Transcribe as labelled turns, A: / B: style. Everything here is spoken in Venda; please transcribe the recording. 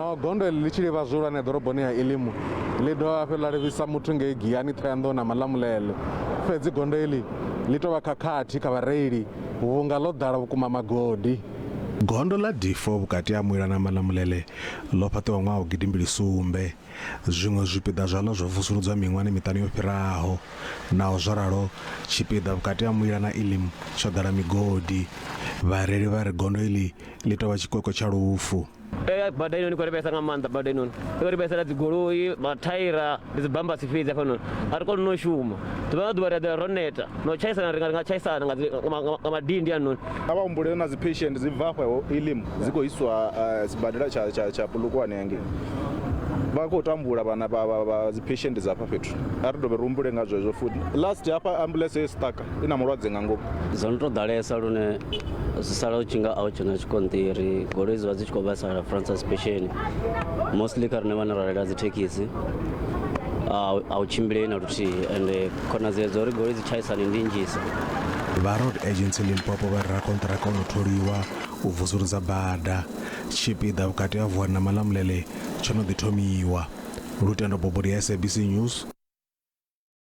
A: Naho gondo iḽi ḽi tshi livha zwihulwane ḓoroboni ya Elim, ḽi dovha hafhu ḽa livhisa muthu ngei Giyani, Thohoyandou na Malamulele. Fhedzi gondo iḽi ḽi tou vha khakhathi kha vhareili vhunga ḽo ḓala vhukuma magodi. Gondo ḽa D4 vhukati ha Muila na Malamulele ḽo fhaṱiwa ṅwaha wa gidimbili sumbe. Zwiṅwe zwipiḓa zwaḽo zwo vusuludzwa miṅwahani miṱanu yo fhiraho. Naho zwo ralo, tshipiḓa vhukati ha Muila na Elim tsho ḓala migodi. Vhareili vha ri gondo iḽi ḽi tou vha tshikwekwe tsha lufu.
B: Ee, bada inoni khou ri vhaisa nga maanḓa bada inoni i khou ri vhaisela dzigoloi mathaira ndi dzi bambasi fhedzi hafhanoni a ri koni no shuma ḓuvha na ḓuvha ri a ḓela ro neta no tshaisana ri nga ri nga tshaisana nga dzi- nga nga- nga madindi anoni
C: Kha vha humbule na dzi patient dzi bva afha Elim dzi khou iswa eh, sibadela tsha tsha tsha Polokwane hangei. Vha khou tambula vhana vha vha vha dzi patient dza hafha fhethu. A ri dovhe ri humbule nga zwezwo futhi. Last hafha ambulance yo stuck i na mulwadze nga ngomu.
D: Dzo no tou ḓalesa lune zwi sala u tshi nga a hu tshena tshikonṱiri goloi dzi vha dzi tshi khou vhaisala front suspension mostly kha riṋe vhane ra reila dzi thekhisi a hu tshimbilei na luthihi ende khonadzeo dza uri goloi dzi tshaisane ndi nnzhisa.
A: Vha Road Agency Limpopo vha ri rakonṱiraka o no tholiwa u vusuludza bada. Tshipiḓa vhukati ha Vuwani na Malamulele tsho no ḓi thomiwa. Lutendo Bobodi, SABC News.